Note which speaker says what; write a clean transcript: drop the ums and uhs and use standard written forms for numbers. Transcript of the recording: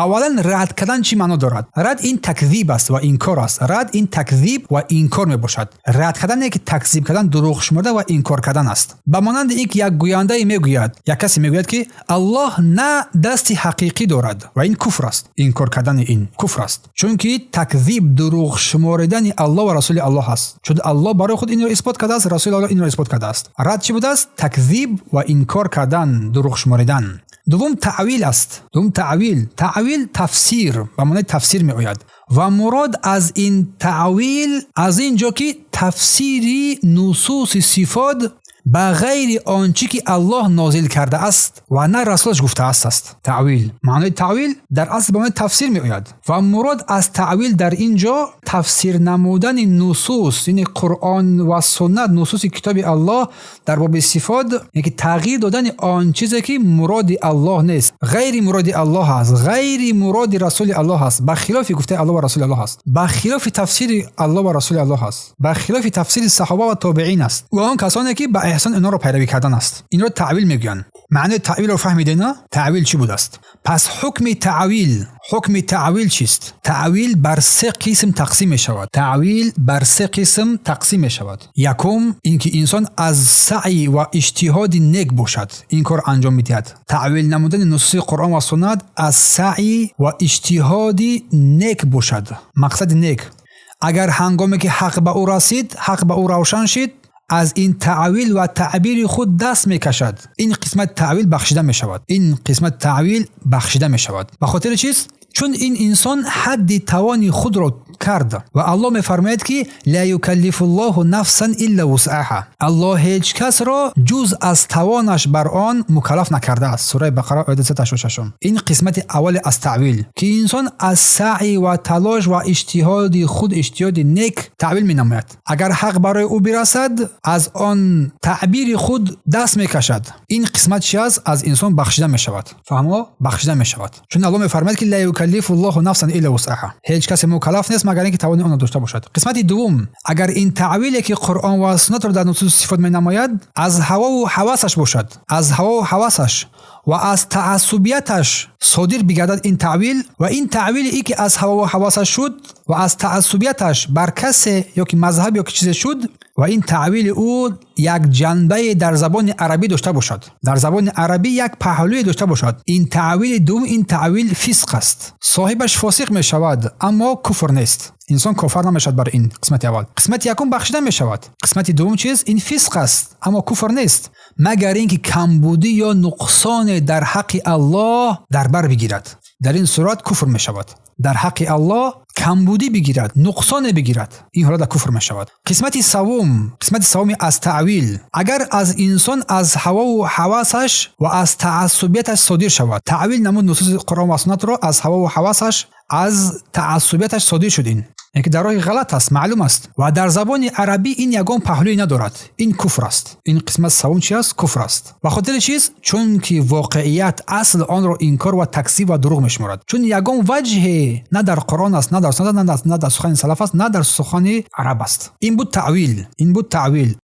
Speaker 1: Аввалан, рад кардан чӣ маъно дорад? Рад ин такзиб аст ва инкор аст. Рад ин такзиб ва инкор мебошад. Рад кардан не ки такзиб кардан, дурӯғ шуморда ва инкор кардан аст. Ба монанди ин ки як гӯяндае мегӯяд, як касе мегӯяд, ки Аллоҳ на дасти ҳақиқӣ дорад, ва ин куфр аст. Инкор кардани ин куфр аст, чунки такзиб, дурӯғ шуморидани Аллоҳ ва Расули Аллоҳ аст, чун Аллоҳ барои худ инро исбот кардааст, Расули Аллоҳ инро исбот кардааст. Рад чӣ будааст? Такзиб ва инкор кардан, дурӯғ шуморидан. Дуввум таъвил аст. Дуввум таъвил. Таъвил тафсир, ба маънои тафсир меояд ва мурод аз ин таъвил аз ин ҷо, ки тафсири нусуси сифот ба ғайри он чӣ ки Аллоҳ нозил кардааст ва на Расулаш гуфтааст аст. Таъвил, маънои таъвил дар асл ба маънои тафсир меояд ва мурод аз таъвил дар ин ҷо тафсир намудани нусус, яъне Қуръон ва суннат, нусуси китоби Аллоҳ дар боби сифот, яъне ки тағйир додани он чизе ки муроди Аллоҳ нест, ғайри муроди Аллоҳ аст, ғайри муроди Расули Аллоҳ аст, ба хилофи гуфтаи Аллоҳ ва Расули Аллоҳ аст, ба хилофи тафсири Аллоҳ ва Расули Аллоҳ аст, ба хилофи тафсири саҳоба ва тобеин аст ва он касоне ки ба эҳсон инҳоро пайравӣ кардан аст. Инро таъвил мегӯянд. Маънои таъвилро фаҳмидена? Таъвил чӣ будааст? Пас ҳукми таъвил, ҳукми таъвил чист? Таъвил бар се қисм тақсим мешавад. Таъвил бар се қисм тақсим мешавад. Якум ин ки инсон аз саъй ва иҷтиҳоди нек бошад, ин кор анҷом медиҳад. Таъвил намудани нусуси Қуръон ва суннат аз саъй ва иҷтиҳоди нек бошад, мақсади нек. Агар ҳангоме ки ҳақ ба ӯ расид, ҳақ ба ӯ равшан шид, аз ин таъвил ва таъбири худ даст мекашад, ин қисмати таъвил бахшида мешавад. Ин қисмати таъвил бахшида мешавад. Ба хотири чист? Чун ин инсон ҳадди тавони худро кард ва Аллоҳ мефармояд, ки ла юкаллифу ллоҳу нафсан илла вусъаҳа, Аллоҳ ҳеҷ касро ҷуз аз тавонаш бар он мукаллаф накардааст. Сураи Бақара, ояти 186. Ин қисмати аввали аз таъвил, ки инсон аз саъй ва талош ва иҷтиҳоди худ, иҷтиҳоди нек таъвил менамояд. Агар ҳақ барои ӯ бирасад, аз он таъбири худ даст мекашад. Ин қисмат чи аст? Аз инсон бахшида мешавад. Фаҳмо? Бахшида мешавад, чун Аллоҳ мефармояд, ки ла юкаллифу ллоҳу нафсан илла вусъаҳа, ҳеҷ касе мукаллаф нест, магар ин ки тавони онро дошта бошад. Қисмати дуввум, агар ин таъвиле ки Қуръон ва суннатро дар нусус сифот менамояд, аз ҳавову ҳавасаш бошад, аз ҳавову ҳавасаш ва аз таассубияташ содир бигардад ин таъвил, ва ин таъвили и ки аз ҳавову ҳавасаш шуд ва аз таассубияташ бар касе ё ки мазҳаб ё ки чизе шуд, ва ин таъвили ӯ як ҷанбае дар забони арабӣ дошта бошад, дар забони арабӣ як паҳлӯе дошта бошад, ин таъвили дуввум, ин таъвил фисқ аст. Соҳибаш фосиқ мешавад, аммо куфр нест. Инсон кофар намешавад бар ин қисмати аввал. Қисмати якум бахшида мешавад. Қисмати дуввум чиз? Ин фисқ аст, аммо куфр нест, магар ин ки камбудӣ ё нуқсоне дар ҳаққи Аллоҳ дар бар бигирад. Дар ин сурат куфр мешавад. Дар ҳаққи Аллоҳ камбудӣ бигирад, нуқсоне бигирад, ин ҳолат куфр мешавад. Қисмати саввум, қисмати саввуми аз таъвил, агар аз инсон аз ҳавову ҳавасаш ва аз таассубияташ содир шавад, таъвил намуд нусуси Қуръон ва суннатро аз ҳавову ҳавасаш, аз таассубияташ содир шуд, ин яъне ки дар роҳи ғалат аст, маълум аст ва дар забони арабӣ ин ягон паҳлӯе надорад, ин куфр аст. Ин қисмат саввум чи аст? Куфр аст. Ба хотири чиз? Чунки воқеият, асл онро инкор ва такзиб ва дурӯғ мешуморад, чун ягон ваҷҳе на дар Қуръон аст, на дар суннат, на дар сухани салаф аст, на дар сухани араб аст. Ин буд таъвил. Ин буд таъвил.